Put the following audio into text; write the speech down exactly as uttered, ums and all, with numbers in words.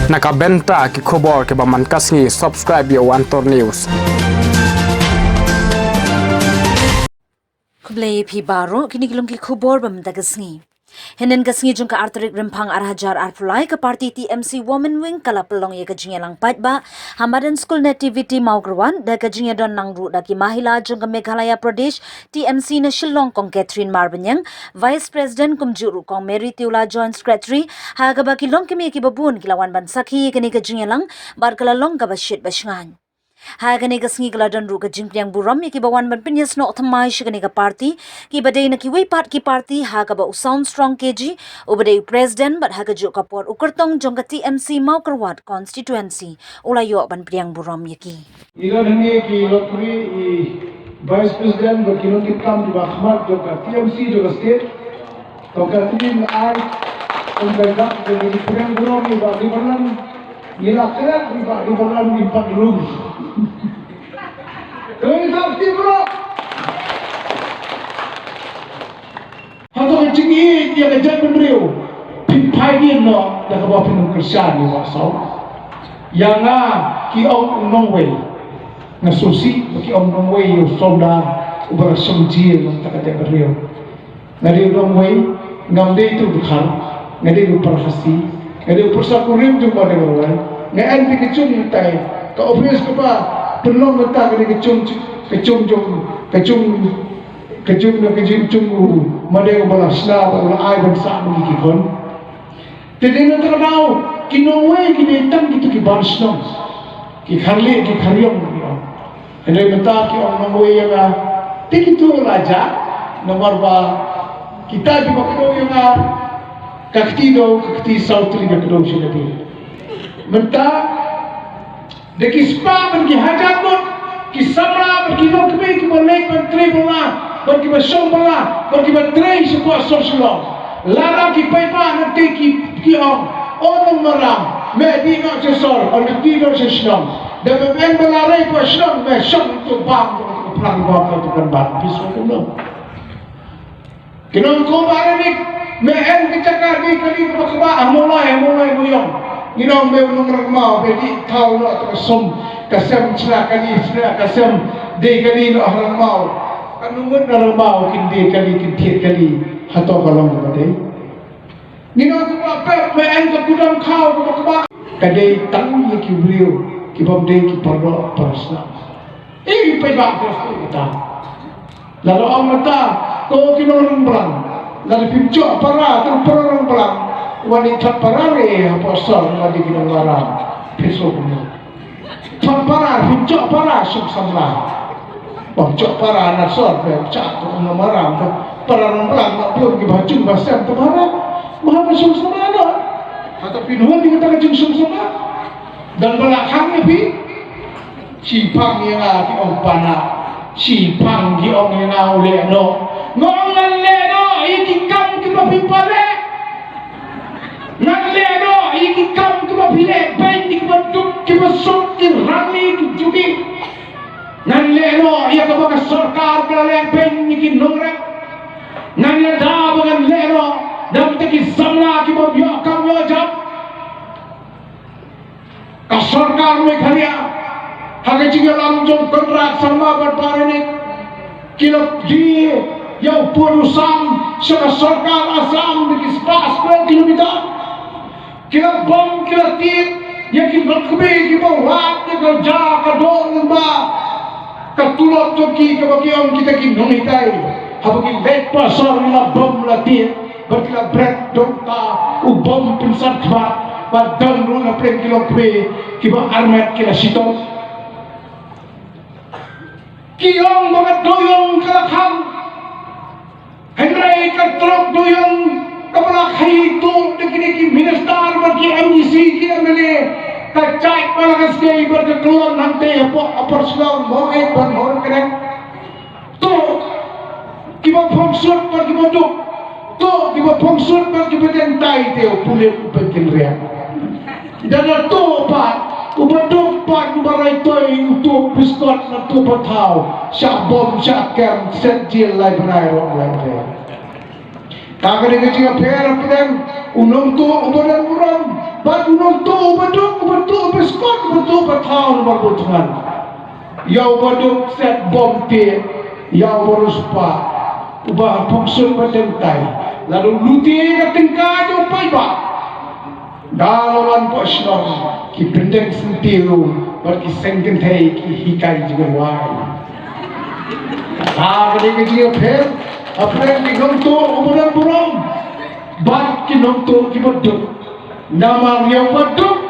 Na ka bynta ki khubor kiba man ka sngi, subscribe ïa u Antor News. Khublei phi baroh, kine ki long ki khubor ba mynta ka sngi. Hynnin ka sngi jong ka ar tarik Rymphang ar hajar arphew lai, ka party T M C Women Wing ka la pynlong ïa ka jingïalang paidbah ha Madan School Nativity Mawkyrwat da ka jingïadon lang ruh da ki mahila jong ka Meghalaya Pradesh T M C na Shillong, Kong Catherine Marbaniang, Vice President, kumjuh ruh Kong Mary Tiula, Joint Secretary, ha kaba ki longkmie kiba bun ki la wan ban sakhi ïa kane ka jingïalang bad ka la long kaba shit ba shngaiñ. Ha kane ka sngi ka la don ruh ka jingpdiang burom ïa kiba wan ban pynïasnoh thymmai sha kane ka party, kiba dei na kiwei pat ki party, ha kaba u Sound Strong K G uba dei u President bad ha kajuh ka por u kyrtong jong ka T M C Mawkyrwat Constituency u la ïoh ban pdiang burom ïa ki. Ngi don hangne ki longkmie i Vice President bad ki longkmie kam kiba khmat jong ka T M C jong ka state. Tang ka tnat ai, tang ka dak, tang ka jingpdiang burom ïa i Bah Riverland. Ngi la klet ïa i Bah Riverland, ngi pat ruh. Tang ka jingpdiang burom. Hato ka jingïeit ïa ka jaitbynriew phin phai dien noh da kaba phin ym kyrshan ïa u Bah Saw? Ïa nga ki ong u nongwei. Nga sngewsih ba ki ong u nongwei ïa u Sawdar uba la shong jia na ka bynta ka jaitbynriew. Nga dei u nongwei, ngam dei tu u dkhar, nga dei u para Khasi, nga dei u pyrsa kurim jong Madeng Rawai. Nga en te ka jong tai ka office kaba pynlong mynta ka dei ka jong, ka jong jong, ka jong, ka jong, ka jong jong u Madeng uba la shna, uba la ai ban sah mynta ki khon. Te dei na kata ka daw ki nongwei ki dei tang kito ki bar shnong, ki kharlieh ki khariong ki ong. Hynrei mynta ki ong nongwei ïa nga. Te kito la jah namar ba kita kiba kdew ïa nga, ka kti dew, ka kti saw tylli ka kdew sha lade. Mynta da ki spah bad ki hajar ngut ki samla bad ki longkmie kiba leit ban trei bylla bad kiba shong bylla bad kiba trei shapoh sor Shillong. Lada ki paidbah na te ki, ki ong, "O nongmaram, me dih noh sha sor, o me dih noh sha shnong. Da me wan bylla rei hapoh shnong, me shong to bam to, to phrang bam to, to kan bam." Phi sngew kumno? Ki nong ko ba re nik, me en ka jaka dei kali kaba kaba, ha Mawlai, ha Mawlai Mawïong. Ngi nong me u nong Rangmaw, me dih thaw noh to ka sum, ka sem chna kali, chna ka sem, dei kali noh ha Rangmaw. Ka nong ngut na Rangmaw kin dei kali, kin thied kali hato ka long kaba dei? Ngi nong kaba pep, me en ka kudam khaw kaba kaba. Ka dei tang ïa ki briew kibym dei ki paralok parasnam. Ei, paidbah, ka sdang kita. Lada ong mynta, ko ki nong Rangblang, lada phim jop para, tang para Rangblang, wan ïa thad para re hapoh sor, wan ïa ki nong Maram. Phi sngew kumno? Thad para, phim jop para, shong samla. Bym jop para na sor, phi jop ko nong Maram, ka para Rangblang, ma bun kiba jung ba sem, ka para. Ba haba shong samla noh. Hato phin hun ïa kata ka jingshong samla? Don ba la khang ïa phi? Shi phang ïa nga ki ong pana. Shi phang ki ong ïa nga u leh noh. Nga ong ngan leh noh ïa ki kam kiba phi pale. Ngan leh noh ïa ki kam kiba phi leh beiñ, ïa kiba duk, kiba suk, ki rangli, ki juki. Ngan leh noh ïa kaba ka sorkar ka la leh beiñ ïa ki nongrep. Ngan leh da ba ngan leh noh da kita ki samla kiba ïoh kam ïoh jam. Ka sorkar Meghalaya, ha ka jingïalam jong Conrad Sangma bad Bah Reinik, ki la die ïa u pud u sam sha ka sorkar Assam da ki spah spah kilometer. Ki la bom, ki la tied ïa ki longkmie kiba wad ïa ka ja ka dor lyngba ka tulop jong ki kaba ki ong kita ki nonghikai. Haba ki leit pyrshah la bom la tied. Bad ki la bret dong ta u bom pynsat khmat, bad don ruh na pdeng ki longkmie kiba armet ki la shitom. Ki ong ba ka dewïong ka la khang. Hynrei ka trok dewïong kaba la khaïi tuh da kine ki minister bad ki M D C, ki M L A, ka jait ba la ka skei bad ka klon hangtei hapoh Upper Shillong, Maweit bad Mawryngkneng. To kiba phong sut bad kiba duk. To kiba phong sut bad kiba dei tai te u pulit u pynkin riang. Ida na to pat uba duk pat uba rai toi u to biskot na to pathaw sha bom sha kem set jil lai bnai rong lai te. Ka ka dei ka jingapher apdeng u nongtuh uba dang burom. Bad u nongtuh uba duk, uba tuh, uba skot, uba tuh, uba thaw, uba butngan. Ïa uba duk set bom te, ïa uba riewspah, uba phongsut ba dengtai. Lada u lute ka tyngka jong u paidbah, da la wan poi shnong, ki pyndeng syntiew bad ki seng kynthei ki hikai jingïarwai. Kata ka dei ka jingïapher hapdeng ki nongtuh uba don burom bad ki nongtuh kiba duk. Namar ïa uba duk